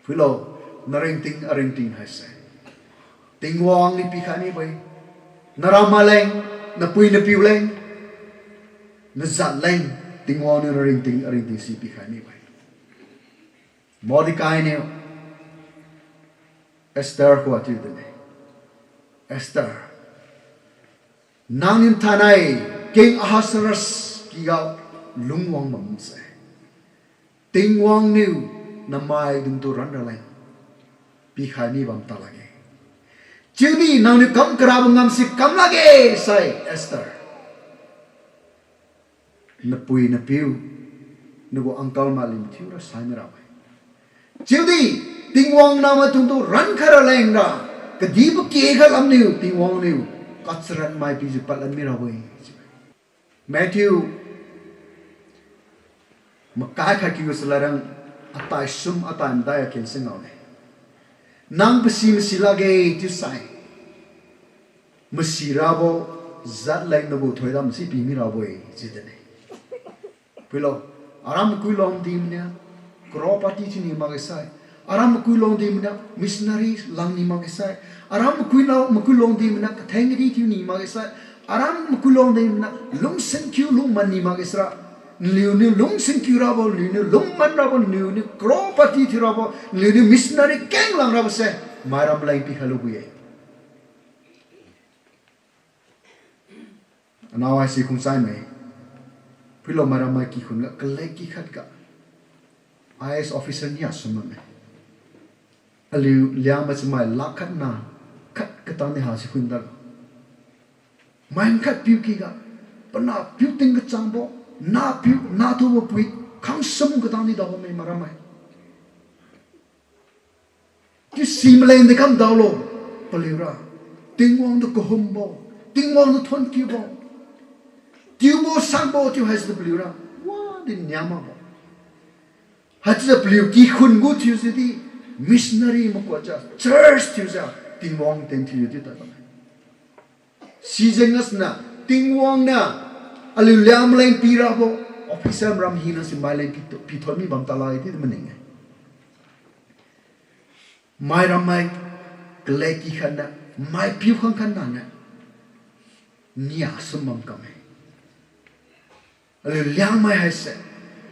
Phuilo, naringting aringting haise Tingwang niu pikhai mibo-e. Naram maleng, napui napiu leng, najat leng, Tingwang niu naringting aringting si pikhai mibo-e. Mordekai niu Esther khuga chiu dinne, Esther, nangniu thainai King Ahasuerus kiga lungwang bamse, Tingwang niu namaidungtu ran raleng pikhai mi bam ta lakge. Chiudi nangniu kam karabo ngamsi kam lakge sai Esther. Napui napiu, nagu uncle malim thiura sai mirabo-e. Chiudi Tingwang namaidungtu rankhai ralengra, kadihbo khe khatlamniu Tingwang niu kacharat mai pijiu padlan mirabo-e. Matthew makai khat kiu salarang atai sum atai madai aken singao-e. Nang pasi masi lakge chiusai, masi rabo jat leng nagu thoidam si pi mirabo-e chiu dinne. Phuilo, aram makui lungdi maniu crorepati thiuni makge sai, aram makui lungdi maniu missionary langni makge sai, aram makui lung, makui lungdi maniu katheng kadi thiuni makge sai, aram makui lungdi maniu lungsing kiu lungmanni makge sira, naliuniu lungsing kiu rabo, naliuniu lungman rabo, naliuniu crorepati thiu rabo, naliuniu missionary keng lang rabo se, mairam leng pikhai lubo-e. Anao haise khungchai mai. Phuilo, mairam mai kikhun ga, kalek kikhat ga I A S officer nia sum bamme. Aliu Liangmai chamai lakh khatna khat katang di hasi khun dalo. Mai khat piu kiga, pana piu ting kachangbo, na piu, na thubo pui, khangsum katang di daobamme mairam mai. Chiu si maleng di kam daolo, paliura. Tingwang tu kahumbo, Tingwang tu thonkiubo, tiubo sakbo chiu haise paliura wadi niamakbo. Haichiujiu paliu kikhun gu thiujiu di missionary makuajiu, church thiujiu, Tingwang ten thiujiu di tadbamme. Sijeng gasuniu Tingwang niu Aliu Liangmai leng pirabo, officer ram hina si mai leng pi, pithon mi bam talai di maning-e. Mai rammai kaleki khatna, maipiu khang khatna niu, nia sum bam kamme. Aliu Liangmai haise,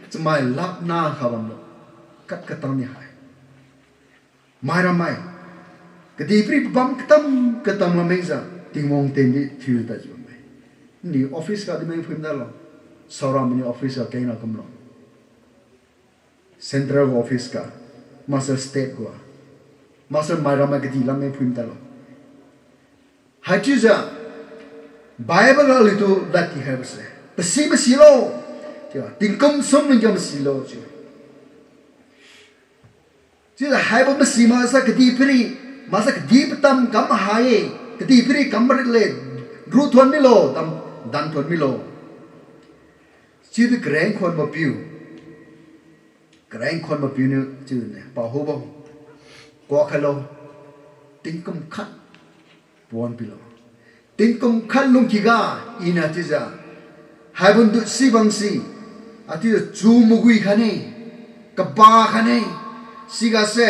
chamai lakna kha bamlo, kat katang ni hai. Mai rammai, kadihpiri pabam katam katam lamengjiu, Tingwang tendi thiu tadjiu bamme. Ni office ga di meng phuim dalo, saoram ni office ga keng ra kumlo. Central office ga, maksai state ga, maksai mai rammai kadih lam meng phuim tadlo. Haichiujiu, Bible ga aliutu ladtikhaibo se, pasi masilo. Chiu, tingkum sum lingga masilo chiu. Chiujiu haibo masi maksai kadihpiri, maksai kadih patam kam mahai-e, kadihpiri kam marit le, ruthon milo, tam, danthuan milo. Chiudi kareng khonbo piu, kareng khonbo piuniu chiune, pahubo, kuak khailo, tingkum khat pawan pilo. Tingkum khat lungkiga, iniu chiujiu, haibo ndut si bangsi, achiujiu chu magui khaine, kaba khaine, sigase,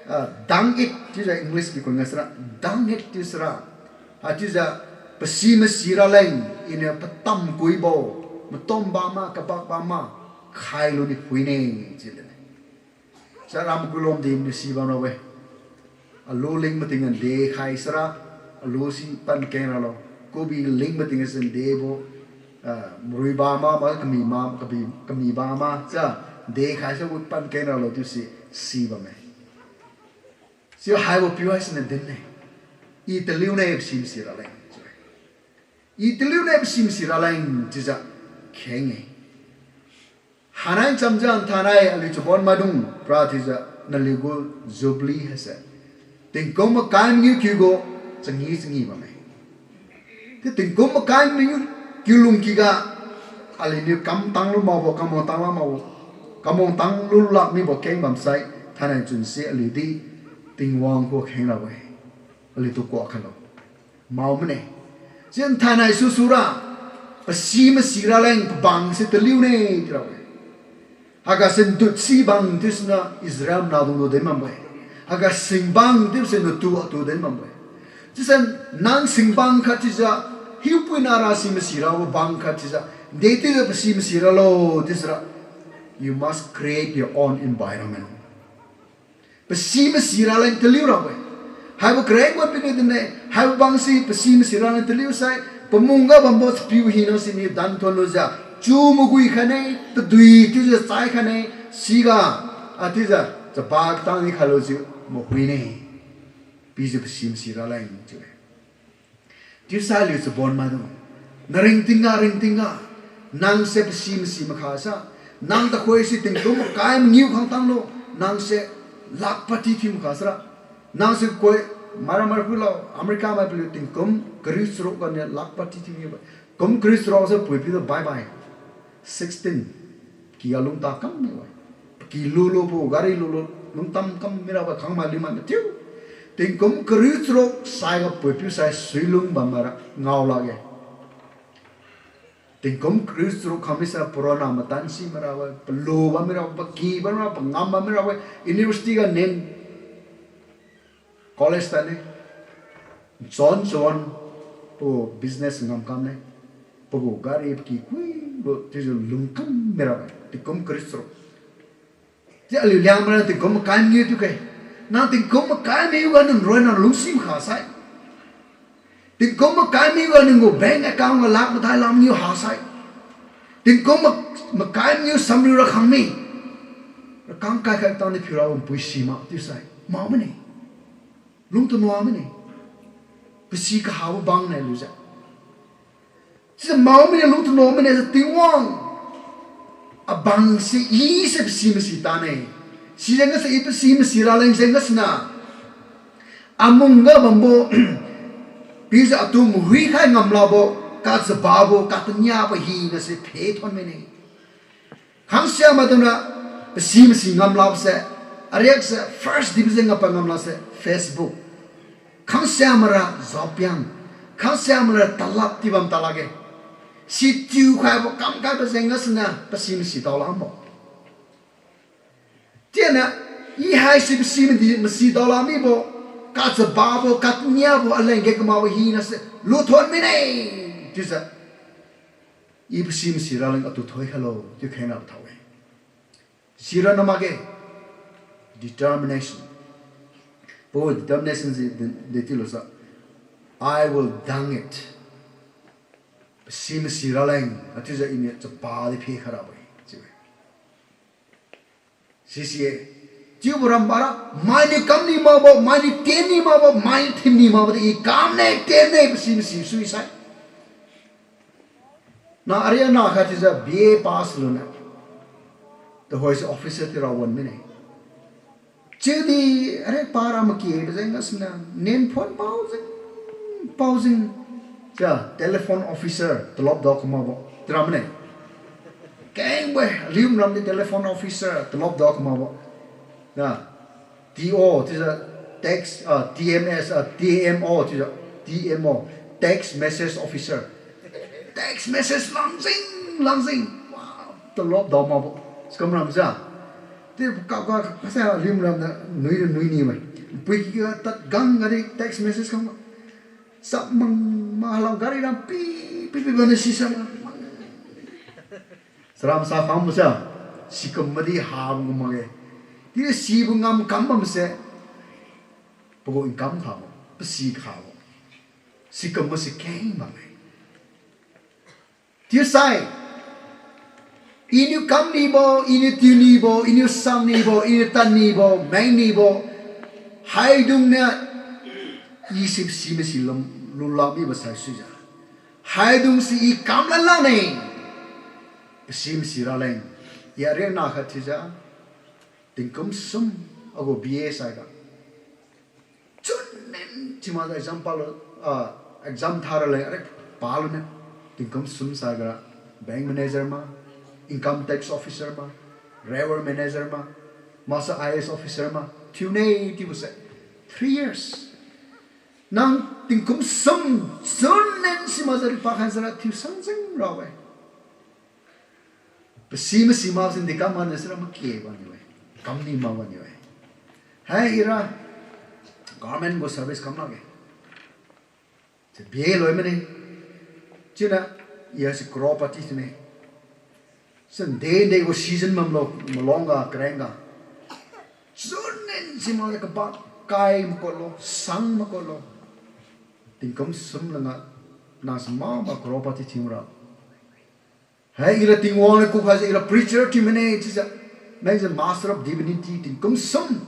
ah, dung it chiujiu English kikhun ga sira, dung it chiu sira, achiujiu pasi masi raleng, iniu patam kuibo, matom bam ma, kabak bam ma, khailu ni phuine, chiu lene. Sara makuilom di masi bam rabo-e. Alu ling mating ga nde khai sara, alu si pan keng ralo. Kobi ling mating ga si ndebo, ah, marui bam ma, ma kami ma, kabi, kami bam ma, cha, nde khai sa wi pan keng ralo chiu si, si bamme. Chiu haibo piu haisiniu dinne. I taliu ne pasi masi raleng chiu-e. I taliu ne pasi masi raleng chiujiu kheng-e. Hanai chamjiu nthainai aliu chabon maidung pra chiujiu naliu gu Jubilee haise tingkum makai mangiu kiu gu changi changi bamme. Chiu tingkum makai mangiu kiu lungkiga aliuniu kam tanglu makbo, kam wang tanglu makbo, kam wang tanglu lak mibo keng bamsai, thainai chunse aliudi Tingwang khu kheng rabo-e. Aliutu kuak khailo. Mao mane. Chiu nthainai susura, pasi masi raleng pabang se taliu ne chiu rabo-e. Haiga se ndut si bang chiusiniu Israel nahdung tu din bambo-e. Haiga singbang chiuse natu atu din bambo-e. Chiuse nang singbang khat chiujiu, hiupuina ra si masi rabo bang khat chiujiu, nde chiujiu pasi masi ralo chiusira, you must create your own environment. Pasi masi raleng taliu rabo-e. Haibo kareng wan piniu dinne, haibo bang si pasi masi raleng taliu sai, pamungga bambo chapiu hina siniu danthuan lujiu, chu magui khaine, tadui chiujiu chai khaine, siga, achiujiu, chaba katang ni khailujiu, mahuine. Pijiu pasi masi raleng chiu-e. Chiusai aliu chabon maidung, naringtingga, ringtingga, nang se pasi masi makha sa, nang takhoi si tingkum makai mangiu khang tanglo, nang se lakhpati thiu makha sara, nang se koi, mara mara khuilo, America mai paliu tingkum kariu charuk ganiu lakhpati thiu mibo, kum kariu charuk se puipiu tu bye bye. Sixteen, kiga lungta kam mibo-e. Paky lulubo, gari lulu, lungtam kam mirabo-e, khangmai liumai mathiu. Tingkum kariu charuk saiga puipiu sai suilung bammaira ngao lakge. Tingkum kariu charuk khang misai paronna matan si mirabo-e, palu bam mirabo, paky bam mirabo, pangam bam mirabo-e, university ga nen college tadne. Chon chon, pagu business ngam kamne. Pagu gari paky kuibo chiujiu lungkam mirabo-e, tingkum kariu charuk. Chiu aliu Liangmai ra tingkum makai mangiu thiuke. Nang tingkum makai mangiu ga nunroi nang lungsi makha sai. Tingkum makai mangiu ga nang gu bank account ga lakh mathai lakh mangiu ha sai. Tingkum ma-, makai mangiu samriu ra khang mi. Rakang kaikhai tangdi phiurabo npui si mak chiusai mao mane. Lungtanua mane. Pasi kahabo bang nai lujiu. Chiujiu mao mane lungtanua mane jiu Tingwang. Abang se i se pasi masi tane. Sijeng gase i pasi masi raleng jeng gasuniu, amungga bambo, pijiu atu mahuikhai ngamlabo, kachaba bo, katania bo hinase phe thon mane. Khangsia maidungniu pasi masi ngamlabose, ariakse first division ga pa ngamlase Facebook. Khangsia maira jaopiang, khangsia maira talap ti bam talakge. Sichiu khaibo kam kaibo jeng gasuniu pasi masi daolambo. Chiuniu, I haisi pasi madi masi daola mibo, kachababo, kaniabo, aleng ge kamakbo hinase luthon mine. Chiujiu, I pasi masi raleng atu thoi khailo, chiu kheng rabo thao-e. Sira na makge, determination. Pagu determination si de, de chiulujiu, I will done it. Pasi masi raleng, achiujiu Iniu chapa di phi khairabo-e, chiu-e. Sisi-e, chiubo rambara, mainiu kam ni makbo, mainiu tien ni makbo, mainiu thin ni makbo di I kamne, tienne, pasi masi sui sai. Na ariak na khat chiujiu B A pass luniu, tuhoise officer thiura wan mine. Chiudi ariak para makebo jeng gasuniu, nen phone paojing, paojing. Chiu, telephone officer, talop dao kamakbo, chiura mane. Kengbo-e, aliu maram di telephone officer, talop dao kamakbo. Na, T O, chiujiu text, ah, T M S, ah, T M O, chiujiu, T M O, text message officer. Text message langjing, langjing. Wow, talop dao makbo. Sikum ram sa. Ti kap ga, kasa aliu maram na, nui ra nui ni mai. Pui ki ga tad gang gadi text message kam. Sap mang, malam gari ram pi, pi, pi, bani sisa mang. Saram sa khangbo sa, sikum madi habo gu makge. Ti sibo ngam kam bamse, pagu income khabo, pasi khabo. Sikum masi keng bamme. Chiusai, Iniu kam nibo, Iniu tiu nibo, Iniu sang nibo, Iniu tan nibo, meng nibo, haidungniu, I si pasi masi lum, lulak mibo saisuijiu, haidungse I kam lan lakne. Pasi masi raleng, I ariak na khat thiujiu, tingkum sum agu B A saiga chunnin simakjiu exam palo, ah, exam tha raleng ariak paluniu, tingkum sum saiga bank manager ma, income tax officer ma, railway manager ma, maksai I A S officer ma thiune chiubose, three years. Nang tingkum sum chunnin simakjiu ripa khansara thiu sangjing ra-e. Pasi masi makjiu di kam ganiu sira make bamniu-e. Kamni mak bamniu-e. Hai ira government gu service kam lakge. Chiu B A loi mane. Chiuniu, I haise crorepati thiune. Sinde de gu season bamlo, malong ga, kareng ga. Chunnin simakjiu kaba kai makotlo, sang makotlo. Tingkum sum langa, nang si mama crorepati thiu ra. Hai ira Tingwang niu kukhaijiu ira preacher thiu mane chiujiu, mengjiu Master of Divinity tingkum sum.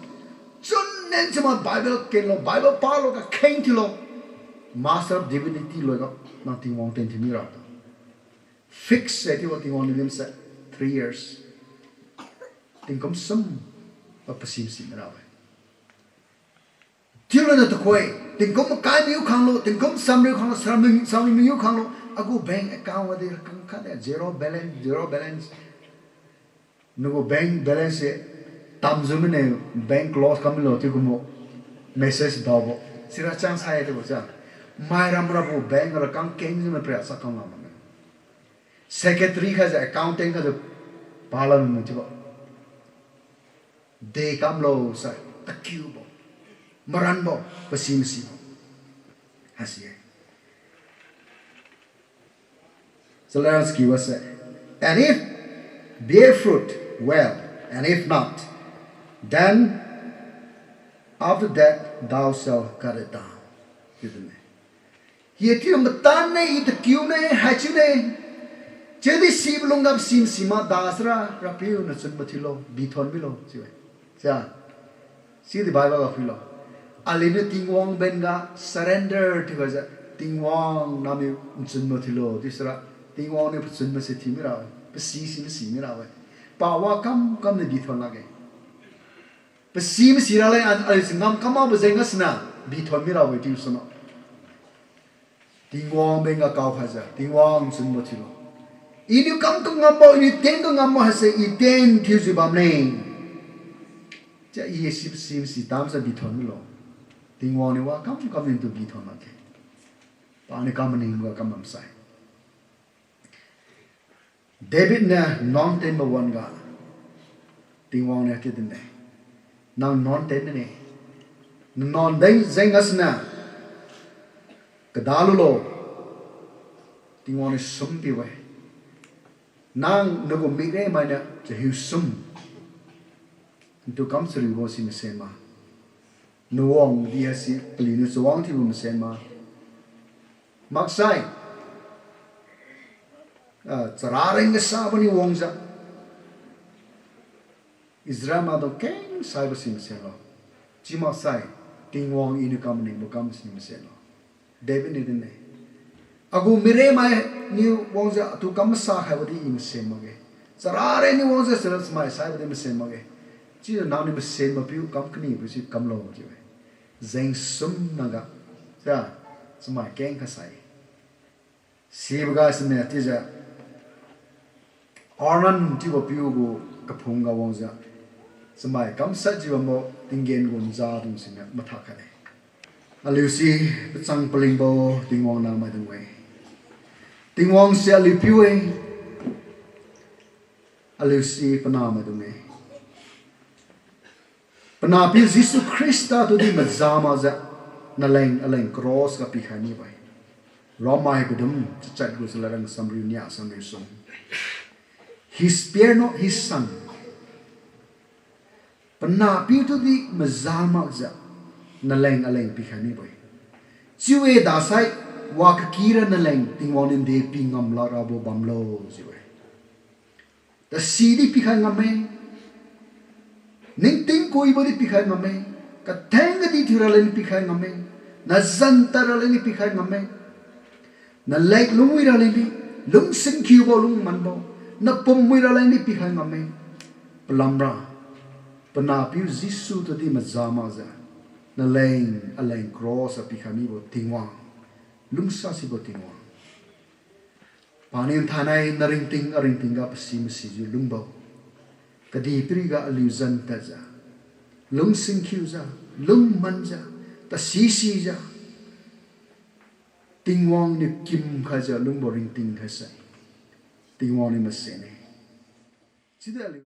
Chunnin simak Bible kenlo, Bible palo kakheng thiulo. Master of Divinity loiga, nang Tingwang ten thiu mira. Fix se chiubo Tingwang niu limse, three years. Tingkum sum, pa pasi masi mira-e. Chiulo na tuhoi, tingkum makai miu khanglo, tingkum samriu khanglo, samriu, samriu miu khanglo, agu bank account ga di rakang khat de, zero balance, zero balance. Nagu bank balance se tamjiu mine, bank close kam milo chiu kumbo message daobo. Sira chang sai chiubo cha. Mai ram rabo bank rakang kengjiu mapria sa kam la mane. Secretary khaijiu accountant khaijiu pala mane chiubo. De kamlo sai, takiubo, maranbo, pasi masibo. Haise. Chalera skiu wase. And if bear fruit, well, and if not, then after that thou shalt cut it down. Chiu dinne. Hiutiu matanne, i takiune, haichiune. Chiudi sibo lungga pasi masi mak dasara, Rapiu nachunbo thiulo, bithon milo chiu-e. Sia, sidi Bible ga phuilo. Aliuniu Tingwang benga surrender thiukhaijiu, Tingwang nangniu nchunbo thiulo chiusara, Tingwang niu pachunbo se thiu mira-e, pasi si masi mira-e. Pawa kamkam niu bithon lakge. Pasi masi raleng a, aliu si ngam kam makbo jeng gasuniu bithon mira-e chiu suno. Tingwang benga kaokhaijiu, Tingwang nchunbo thiulo. Iniu kam kangambo, iniu tien kangambo haise i tien thiujiu bamne. Chia i si, si, si tamjiu bithon milo. Tingwang niu wa kamkam niu tu bithon lakge. Paniu kam maningga kam bamsai. David niu nuan tenbo wan-ga, Tingwang niu chiu dinne, nang nuan ten mine, nanuan deng jeng gasuniu kada lulo, Tingwang niu sum pi-e. Nang nagu mikremai niu chahiu sum, ntu kam chariubo si masen ma, nawang di haise paliuniu chawang thiubo masen ma, maksai, ah, charareng gasabo niu wangjiu Israel maidung keng saibo si masenlo. Chiu maksai, Tingwang Iniu kam maningbo kam si masenlo. David niu din-e, agu mikremai niu wangjiu atu kam masa khaibo di I masen makge. Charareng niu wangjiu chara chamai saibo di masen makge. Chiujiu nangniu masen mapiu kam kanibo si kamlo chiu-e. Jeng sum nangga, ja, chamai keng kasai. Sibo gasuniu chiujiu Ornan chiubo piu gu kaphung ga wangjiu chamai kamshat jiu bambo tinggen gu nzadung siniu mathak khaine. Aliu si pachang palingbo Tingwang nahmaidung-e. Tingwang si aliu piu-e. Aliu si panahmaidung-e. Panahpiu Jesu Khrista tudi maza makjiu naleng aleng cross ga pikhai mibo-e. Romai padum chachat gu chalad rang samriu nia samriu sum. He spared not his son. Panahpiu tudi maza makjiu naleng aleng pikhai mibo-e. Chiu-e dasai, wa kakira naleng Tingwang niu nde pi ngam lak rabo bamlo jiu-e. Tasi di pikhai ngamme. Ningting kuibo di pikhai ngamme. Katheng kadi thiu raleng di pikhai ngamme. Nazan tad raleng di pikhai ngamme. Nalek lungwi raleng di, lungsingkhiubo lungmanbo, napumwi raleng di pikhai ngamme. Palamra, panahpiu Jesu tudi maza makjiu naleng aleng cross ga pikhai mibo Tingwang, lungsasibo Tingwang. Paniu thainai naringting aringting ga pasi masijiu lungbo, kadihpiriga aliu zan tadjiu, lungsingkhiujiu, lungmanjiu, tasisijiu, Tingwang niu kimkhaijiu lungbo ringting khaise Tingwang niu masenne. Chiudi aliu